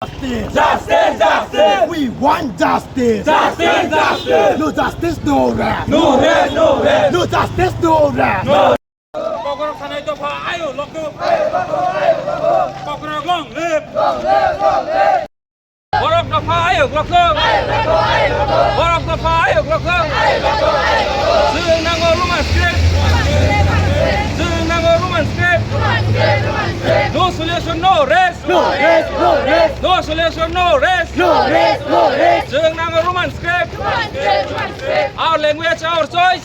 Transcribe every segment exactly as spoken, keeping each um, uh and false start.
Justice! Justice! Justice! We want justice! Justice! Justice! No justice, no rest! No rest! No rest! No justice, no rest! No! Kokrok sanai dopha ayo lokto! Kokrok long live! Borok dopha ayo lokto! Borok dopha ayo lokto! Chwng nango Roman script! Chwng nango Roman script! No solution, no rest! No rest, no rest. No solution, no rest. No rest, no rest. Chwng nango Roman script. Roman script, Roman script. Our language, our choice.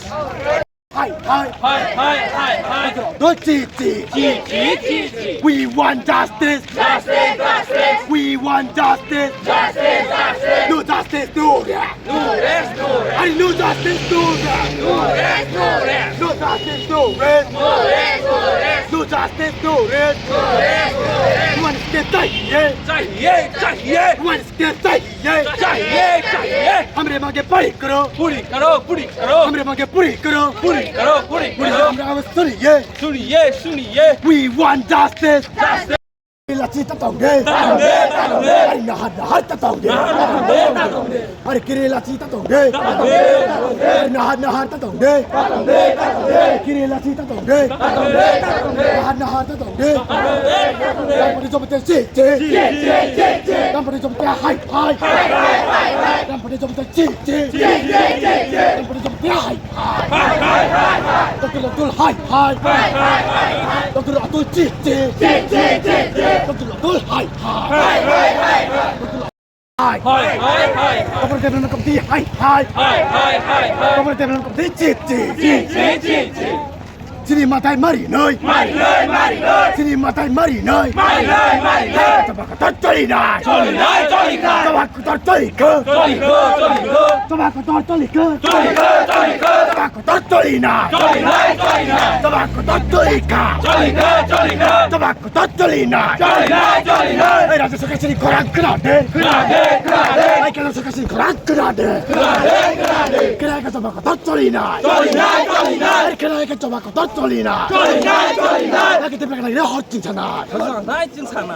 Hai, hai. Hai, hai, hai, hai. Doi chi, chi. Chi, chi, chi, chi. We want justice. Justice, justice. We want justice. Justice, justice. No justice, no rest. No rest, no rest. Are no justice, no rest. No rest, no rest. No justice, no rest. No rest, no rest. No justice, no rest. No rest, no rest. Roman script chahiye. Chahiye, chahiye. Roman script chahiye. Chahiye, chahiye. Hamre mange puri karo. Puri karo, puri karo. Hamre mange puri karo. Puri karo, puri karo. Hamre mange suniye. Suniye, suniye. We want justice. Justice. Lachi ta tong de. Ta tong de, ta tong de. Ai nahar nahar ta tong de. Nahar nahar ta tong de. Ai kiri lachi ta tong de. Ta tong de, ta tong de. Ai nahar nahar ta tong de. Ta tong de, ta tong de. Ai kiri lachi ta tong de. Ta tong de, ta tong de. Nahar nahar ta tong de. Ta tong de, ta tong de. Kampani jobo te chi chi. Chi, chi, chi, chi. Kampani jobo te hai hai. Hai, hai, hai, hai. Kampani jobo te chi chi. Chi, chi, chi, chi. Kampani jobo te hai. Hai, hai, hai, hai. Doctor Abdul hai, hai. Hai, hai, hai, hai. Doctor Abdul chi, chi. Chi, chi, chi, chi. Doctor Abdul hai, hai. Hai, hai, hai, hai. Doctor hai. Hai, hai, hai, hai. Doctor Development Committee hai, hai. Hai, hai, hai, hai. Doctor Development Committee chi, chi. Chi, chi, chi, chi. Chini matai mari noi. Mari noi, mari noi. Chini matai mari noi. Mari noi, mari noi. Chaba kotor choli nai. Choli nai, choli nai. Chaba kotor choli ko. Choli ko, choli ko. Chaba kotor choli ko. Choli ko, choli ko. Chaba kotor choli nai. Choli nai, choli nai. Chaba kotor choli ka. Choli ko, choli ko. Chaba kotor choli nai. Choli nai, choli nai. Ei, Rajya Sarkar chini khorang khna de. Khna de, khna de. Ei, Kendra Sarkar chini khorang khna de. Khna de, khna de. Khna ka chaba kotor choli nai. Choli nai, choli nai. Ei, khna ka chaba kotor choli nai. Choli nai, choli nai. Ei, kete pekna ire hor ching sana. Sana, nai ching sana.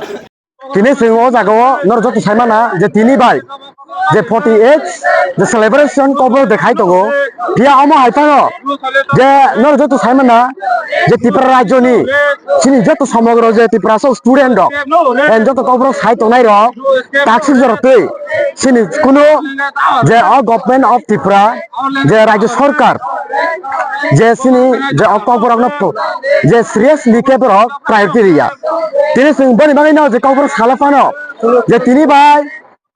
Tini chwng o jaga o norok joto sai mana je tini bai je forty eight je celebration kokborok de khai tongo. Phiya omo hai phano je norok joto sai mana je Tripura rajyo ni chini joto somogro je Tiprasa student rok, eh, joto kokborok sai tongnai rok taksik jorok twi chini kunu je o Government of Tripura je Rajya Sarkar je chini je o kokborok no je seriously khe borok priority riya. Tini chwng boni bagwi no je kokborok sala phano je tini bai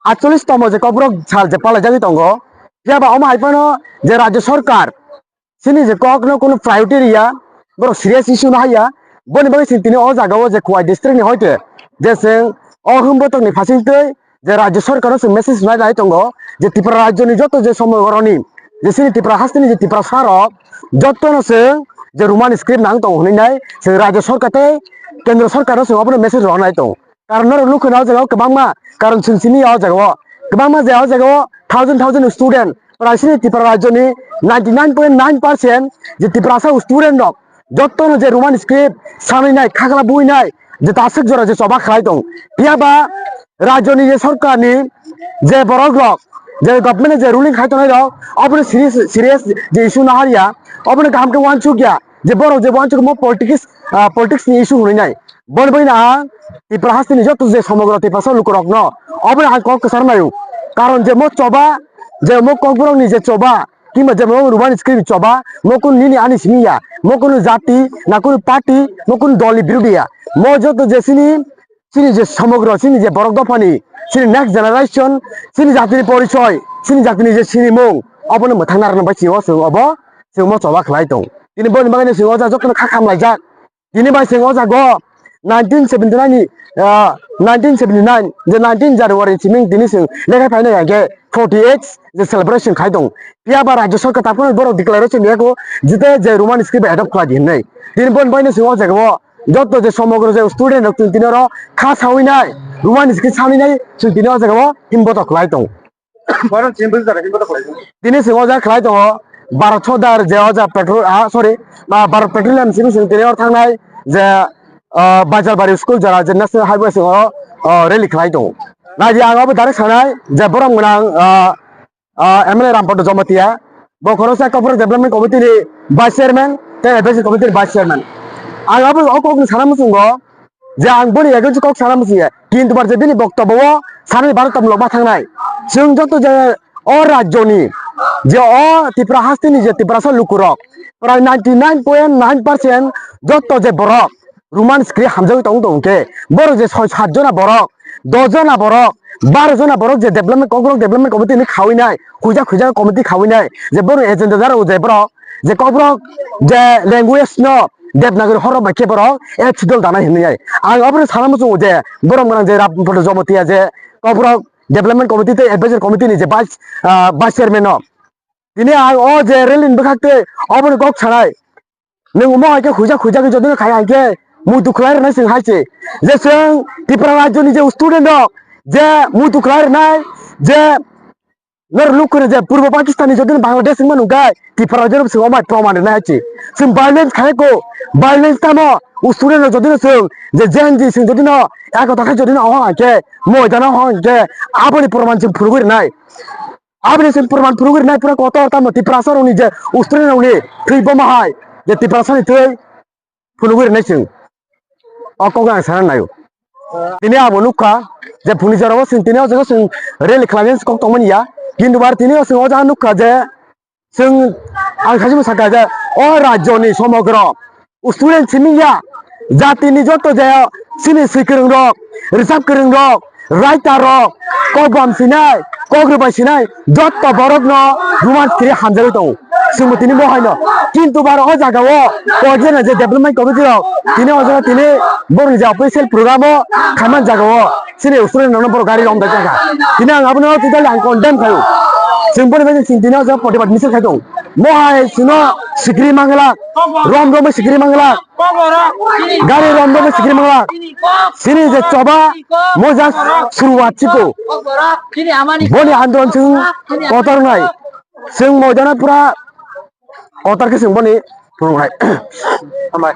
atchollish tomo je kokborok sal je palai jagwi tongo. Phiya ba omo hai phano je Rajya Sarkar chini je kok no kunu priority riya, borok serious issue no haiya. Boni bagwi chwng tini o jaga o je Khowai district ni hoite je chwng o hwnbotokni phasing twi je Rajya Sarkar no chwng message rwnai lai tongo je Tripura rajyo ni joto je somogoroni je chini Tripura hasteni je Tiprasa rok joto no chwng je Roman script nang tongo hwnwi nai chwng Rajya Sarkar tei Kendra Sarkar no chwng obono message rwnai tongo. Karon norok nukho na o jaga o kwbangma karon chwng simi ya o jaga o kwbangma je o jaga o thousand thousand student prai sini Tripura rajyo ni ninety nine point nine percent je Tiprasa student rok jotono je Roman script sanwi nai, khakla bui nai, je taswk jora je choba khlai tong. Phiya ba rajyoni je sorkarni je borok rok, je government je ruling khai tongnai rok, obono serious, serious je issue nahar ya, obono kaham khe uansuk ya, je borok je uansuk mo politics, ah, politics ni issue hwnwi nai. Boni bagwino ang Tripura hasteni joto je somogro Tiprasa lukurokno obono ang kok kwchar maio. Karon je mo choba, je mo kokborokni je choba, Kimba je mo Roman script choba, mo kunu nini ani simi ya, mo kunu jati, na kunu party, mo kunu dol ni birodhi ya. Mo joto je chini, chini je somogro, chini je borok dophani, chini next generation, chini jatini porichoi, chini jatini je sinimung, obono mwthang narwkna bai chini o chwng obo, chwng mo choba khlai tong. Tini boni bagwino chwng o jaga jotono kha khamlaijak. Tini bai chwng o jaga o nineteen seventy nine ni, ah, nineteen seventy nine je nineteen January simi tini chwng lekha phainai hwnkhe forty eight je celebration khai tong. Phiya ba Rajya Sarkar takhuk borok declaration yako jete je Roman script adopt khlai di hinwi. Tini bon baino chwng o jaga o joto je somogro je student rok chwng tini oro kha sawi nai, Roman script sawi nai chwng tini o jaga o himboto khlai tong. Tini chwng o jaga khlai tongo Bharat Sodar je o jaga petrol, ah, sorry, ah, Bharat Petroleum simi chwng tini oro thangnai je, ah, Bajalbari school jora je National Highway chwng oro, ah, rally khlai tongo. Nai di ang abo direct sanai je borok mwnang, ah, ah, M L A Rampada Jamatia, bo khoroksa Kokborok Development Committee ni Vice Chairman tei Advisory Committee ni Vice Chairman. Ang abo o kokno sana muchungo, je ang boni against kok sana muchungo, kintu bar je bini boktobo o sanani baro tomlok ma thangnai. Chwng joto je o rajyoni, je o Tripura hasteni je Tiprasa lukurok, prai ninety nine point nine percent joto je borok Roman script hamjagwi tong tong khe, borok je soi sat jona borok, dos jona borok, baro jona borok je development, Kokborok Development Committee ni khawi nai, khuija khuija committee khawi nai, je borok agenda jaro je borok, je Kokborok je language no Devanagari horok bai khe borok, eh, chudol danai hinwi ai. Ang obono sana muchungo je borok mwnang je Rampada Jamatia je Kokborok Development Committee tei Advisory Committee ni je vice, ah, vice chairman no. Tini ang o je rally ni bwkhak tei oboni kok sanai. Nwng omo hai khe khuija khuija khe jodi no khai hai khe muitu khlai rwnai chwng hai se. Je chwng Tripura rajyo ni je student rok je muitu khlai rwnai je nor luk kwrwi je Purbo Pakistan ni jodi no Bangladesh wngma nung khe Tripura rajyo no chwng omai proman rwnai hai se. Chwng violence khai ko, violence tamo student rok jodi no chwng je Gen Z chwng jodi no ekota khai jodi no hong hai khe moidano hong hai khe aboni proman chwng phunugwi rwnai. Aboni se proman phunugwi rwnai pura kotor tamo Tiprasa rokni je student rokni thwi boma hai je Tiprasa ni thwi phunugwi rwnai chwng. O kok ang sana naio. Tini abo nukha je phuni jorao chwng tini o jaga chwng rally khlainai kok tongmani ya. Kintu bar tini o chwng o jaga nukha je chwng ang saimung sakha je o rajyoni somogro student simi ya, jatini joto je chini swi kwrwng rok, rwchap kwrwng rok, writer rok, kok bam sinai, kok rwbai sinai, joto borok no Roman script hamjagwi tongo. Chwngbo tini bo haino. Kintu bar o jaga o koijana je development committee rok tini o jaga tini borokni je official program o khaimani jaga o chini student rok no borok gari romjak kha. Tini ang abono totally ang condemn khaio. Chwng boni bagwi chwng tini o jaga protibad misil khai tongo. Mo hai chwngno sikri mangla, rom romwi sikri mangla. Gari romdokno sikiri mangla. Sini je choba moja suruwat chiko. Boni andolon chwng kotor wngnai. Chwng moidano pura kotor khe chwng boni phunuknai. Hambai.